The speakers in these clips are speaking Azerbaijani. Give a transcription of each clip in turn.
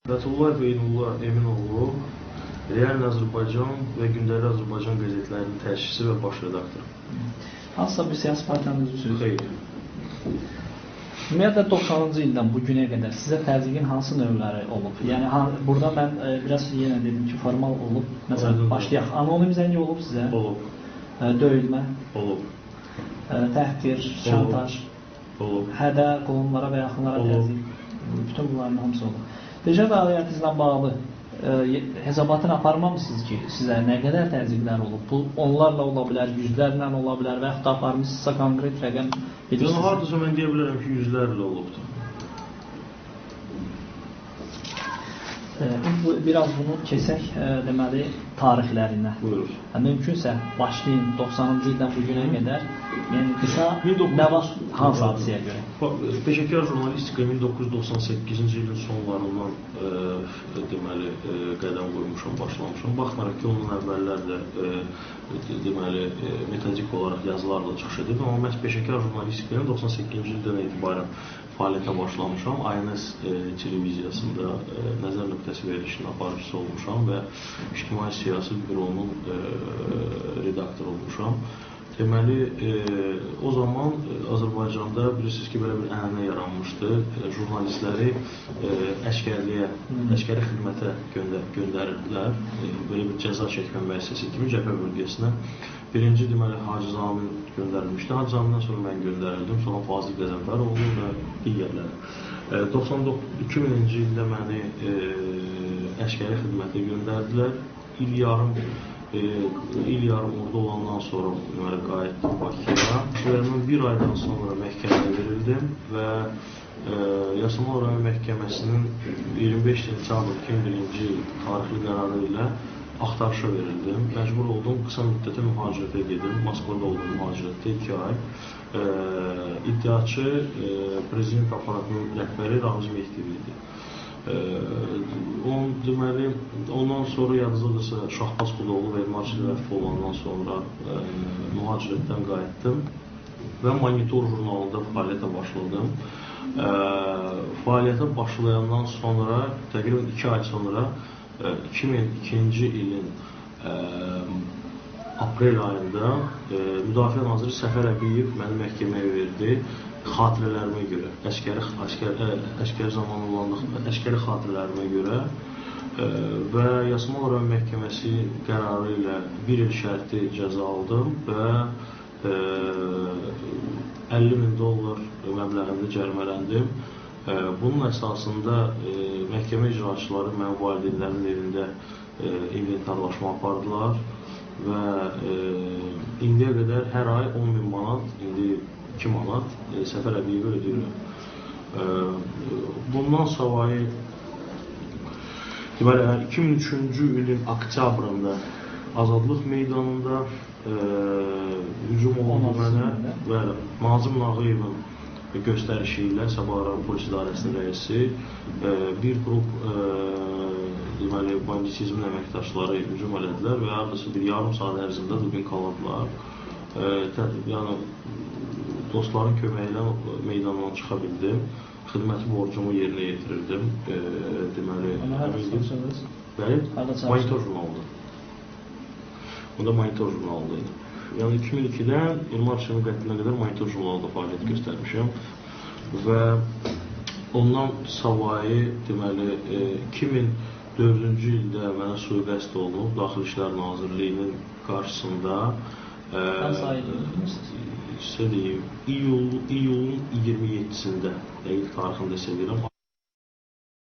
Fətullayev Eynullah Eminoğlu, Real Azərbaycan və Gündəlik Azərbaycan qəzetlərinin təşkilçisi və baş redaktoru. Hansısa bir siyasi partiyanın üzvüsünüz? Xeyr. Ümumiyyətlə 90-cı ildən bu günə qədər sizə təzyiqin hansı növləri olub? Yəni burada mən biraz yenə dedim ki, formal olub. Məsələn, başlayaq. Anonim zəng olub sizə? Olub. Döyülmə? Olub. Təhqir, şantaj? Olub. Hədə, qohumlara və yaxınlara təzyiq? Bütün bunların hamısı olub. Peşə fəaliyyətinizlə bağlı hesabatını aparmamısınız ki, sizə nə qədər təzyiqlər olub? Bu onlarla ola bilər, yüzlərlə ola bilər və yaxud da aparmışsınızsa konkret rəqəm bilirsiniz. Yəni, haradasa mən deyə bilərəm ki, yüzlərlə olubdur. Biraz bunu keçək, deməli, tarixlərinə. Buyurun. Mümkünsə, başlayın 90-cı ildən bu günə qədər. Yəni, qısa nə vaxt, hansı hadisəyə görə? Peşəkar jurnalistika 1998-ci ilin sonlarından deməli, qədəm qoymuşam, başlamışam. Baxmayaraq ki, onun əvvəllər də deməli, metodik olaraq yazılarla çıxış edirdim. Amma məhz peşəkar jurnalistikaya 98-ci ildən etibarən fəaliyyətə başlamışam. INS televiziyasında nəzər nöqtəsi verilişinin aparıcısı olmuşam və İctimai Siyasi Büronun redaktoru olmuşam. Deməli, o zaman Azərbaycanda bilirsiniz ki, belə bir ənənə yaranmışdı. Jurnalistləri əskərliyə, əskəri xidmətə göndərirdilər. Belə bir cəza çəkmə müəssisəsi kimi cəbhə bölgəsinə. Birinci, deməli, Hacı Zamin göndərilmişdi. Hacı Zamindən sonra mən göndərildim. Sonra Fazil Qəzənfəroğlu və digərləri. 2000-ci ildə məni əskəri xidmətə göndərdilər. İl yarım orada olandan sonra deməli, qayıtdım Bakıya. Və mən bir aydan sonra məhkəməyə verildim və Yasamal Rayon Məhkəməsinin 25 sentyabr 2001-ci il tarixli qərarı ilə axtarışa verildim. Məcbur oldum qısa müddətə mühacirətə gedim. Moskvada oldum mühacirətdə 2 ay. İddiaçı prezident aparatının rəhbəri Ramiz Mehdiyev idi. Deməli, ondan sonra yadınızdadırsa Şahbaz Xudoğlu və Elmar Rəfov olandan sonra mühacirətdən qayıtdım və Monitor jurnalında fəaliyyətə başladım. Fəaliyyətə başlayandan sonra, təqribən 2 ay sonra 2002-ci ilin aprel ayında Müdafiə Naziri Səfər Əbiyev məni məhkəməyə verdi. Xatirələrimə görə, əskəri zamanı olanda əskəri xatirələrimə görə və Yasamal Rayon Məhkəməsi qərarı ilə 1 il şərti cəza aldım və 50 min dollar məbləğində cərimələndim. Bunun əsasında məhkəmə icraçıları mənim valideynlərimin evində inventarlaşma apardılar və indiyə qədər hər ay 10 min manat, indi 2 manat Səfər Əbiyevə ödəyirəm. Bundan savayı, deməli, 2003-cü ilin oktyabrında Azadlıq meydanında hücum olundu mənə. Bəli, Nazim Nağıyevin göstərişi ilə Sabah rayon polis idarəsinin rəisi bir qrup deməli, banditizmin əməkdaşları hücum elədilər və hardasa bir yarım saat ərzində dubinkalardılar. Yəni, dostların köməyi ilə meydandan çıxa bildim. Xidməti borcumu yerinə yetirirdim. Deməli, bəli, Monitor jurnalında. Onda Monitor jurnalında idi. Yəni, 2002-dən Elmar Hüseynov qətlinə qədər Monitor jurnalında fəaliyyət göstərmişəm. Və ondan savayı, deməli, 2004-cü ildə mənə sui-qəsd olunub Daxili İşlər Nazirliyinin qarşısında. Hansı ay idi? Sizə deyim, iyulun 27-sində, dəqiq tarixini də sizə deyirəm.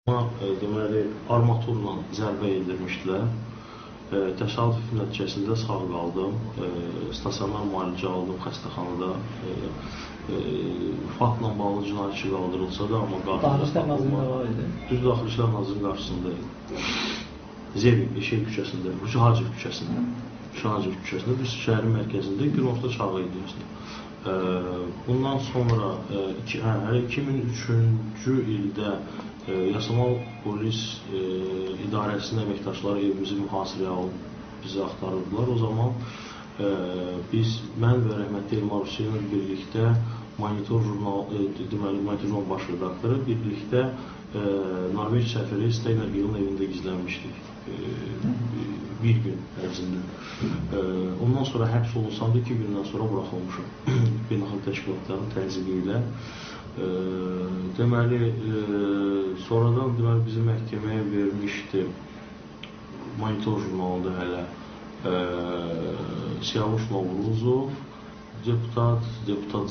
Amma, deməli, armaturla zərbə endirmişdilər. Təsadüf nəticəsində sağ qaldım. Stasionar müalicə aldım xəstəxanada. Faktla bağlı cinayət işi qaldırılsa da, amma Daxili İşlər Nazirliyində var idi? Düz Daxili İşlər Nazirliyinin qarşısında idi. Zevik, şey küçəsində, Hacı küçəsində. Hacı küçəsində, düz şəhərin mərkəzində günorta çağı idi. Bundan sonra hələ 2003-cü ildə Yasamal Polis İdarəsinin əməkdaşları evimizi mühasirəyə alıb bizi axtarırdılar. O zaman biz, mən və rəhmətli Elmar Hüseynov birlikdə Monitor jurnal, deməli, Monitor jurnal baş redaktoru birlikdə Norveç səfiri Steinar Gillin evində gizlənmişdik bir gün ərzində. Ondan sonra həbs olunsam da 2 gündən sonra buraxılmışam beynəlxalq təşkilatların təzyiqi ilə. Deməli, sonradan bizi məhkəməyə vermişdi Monitor jurnalında hələ Siyavuş Novruzov, deputat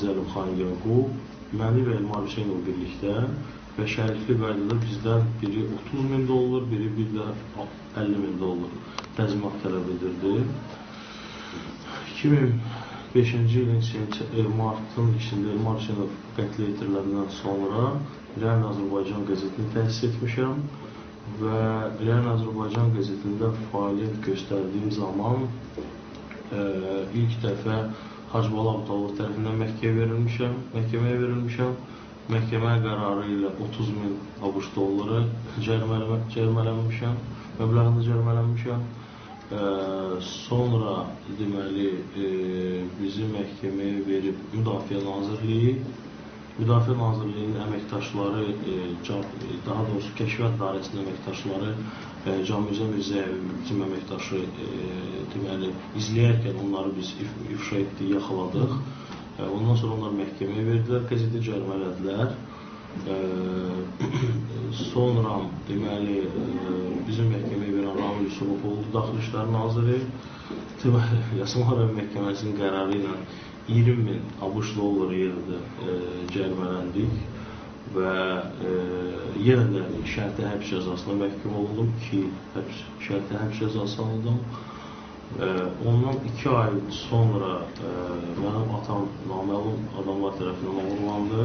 Zəlimxan Yaqub, məni və Elmar Hüseynov birlikdə və şərikli qaydada bizdən biri 30 min dollar, biri bir də 50 min dollar təzminat tələb edirdi. 2005-ci ilin martın 2-sində Elmar Hüseynov qətlə yetiriləndən sonra Real Azərbaycan qəzetini təsis etmişəm və Real Azərbaycan qəzetində fəaliyyət göstərdiyim zaman ilk dəfə Hacıbala Abdalov tərəfindən məhkəməyə verilmişəm. Məhkəmə qərarı ilə 30 min ABŞ dolları cərimələnmişəm, məbləğində cərimələnmişəm. Sonra deməli, bizi məhkəməyə verib Müdafiə Nazirliyi, Müdafiə Nazirliyinin əməkdaşları, daha doğrusu Kəşfiyyat İdarəsinin əməkdaşları, Camirzə Mirzəyev bizim əməkdaşı deməli, izləyərkən onları biz ifşa etdik, yaxaladıq. Ondan sonra onlar məhkəməyə verdilər, qəzeti cərimələdilər. Sonra deməli, bizim məhkəməyə verən Ramil Yusubov oldu, Daxili İşlər Naziri. Deməli, Yasamal rayon Məhkəməsinin qərarı ilə 20 min ABŞ dolları yenə də cərimələndik və yenə də şərti həbs cəzasına məhkum olundum. 2 il şərti həbs cəzası aldım. Ondan 2 ay sonra mənim atam naməlum adamlar tərəfindən oğurlandı.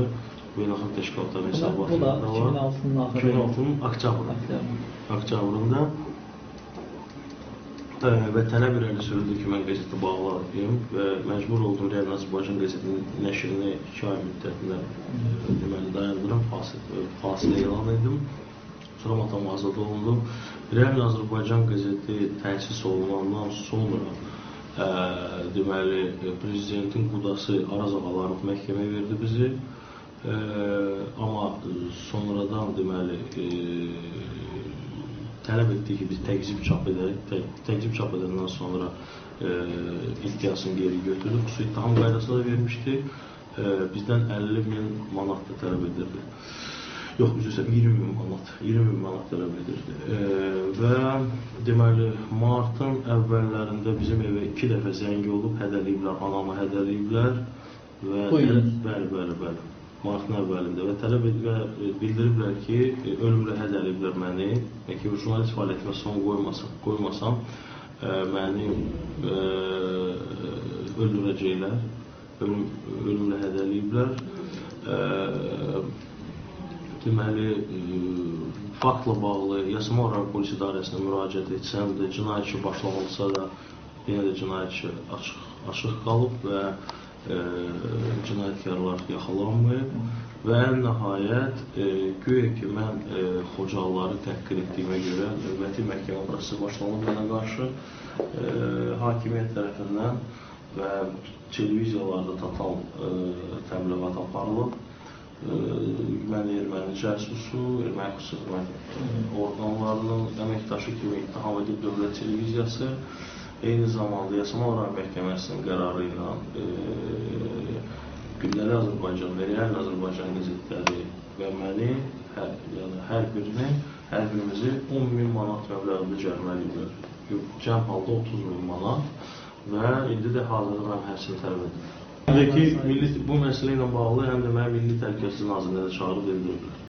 Beynəlxalq təşkilatların hesabatında var. Bu da 2006-nın oktyabrında və tələb irəli sürüldü ki, mən qəzeti bağlayayım və məcbur oldum Real Azərbaycan qəzetinin nəşrini 2 ay müddətində deməli dayandırım, fasilə elan edim. Sonra atam azad olundu. Real Azərbaycan qəzeti təsis olunandan sonra deməli, prezidentin qudası Araz Ağalarov məhkəməyə verdi bizi. Amma sonradan deməli, tələb etdi ki, biz təqzib çap edək. Təqzib çap edəndən sonra iddiasını geri götürdü. Xüsusi ittiham qaydasına da vermişdi. Bizdən 50 min manat da tələb edirdi. Yox, üzr istəyirəm, 20 min manat, 20 min manat tələb edirdi. Və deməli, martın əvvəllərində bizim evə 2 dəfə zəng olub, hədəliyiblər, anamı hədəliyiblər. Bəli, bəli, bəli. Martın əvvəlində və tələb və bildiriblər ki, ölümlə hədəliyiblər məni, ki, jurnalist fəaliyyətimə son qoymasam, məni öldürəcəklər, ölümlə hədəliyiblər. Deməli, faktla bağlı Yasamal rayon polis idarəsinə müraciət etsəm də, cinayət işi başlanılsa da, yenə də cinayət işi açıq qalıb və cinayətkarlar yaxalanmayıb və ən nəhayət, güya ki, mən Xocalıları təhqir etdiyimə görə növbəti məhkəmə prosesi başlanılıb mənə qarşı hakimiyyət tərəfindən və televiziyalarda total təbliğat aparılıb. Mən erməni casusu, erməni xüsusi xidmət orqanlarının əməkdaşı kimi ittiham edib dövlət televiziyası. Eyni zamanda Yasamal rayon Məhkəməsinin qərarı ilə Gündəlik Azərbaycan və Real Azərbaycan qəzetləri və məni, yəni hər birimizi 10 min manat məbləğində cərimələyiblər. Cəm halda 30 min manat və indi də hazırda mənim həbsimi tələb edirlər. Həm də ki, bu məsələ ilə bağlı həm də məni Milli Təhlükəsizlik Nazirliyinə də çağırıb bildiriblər.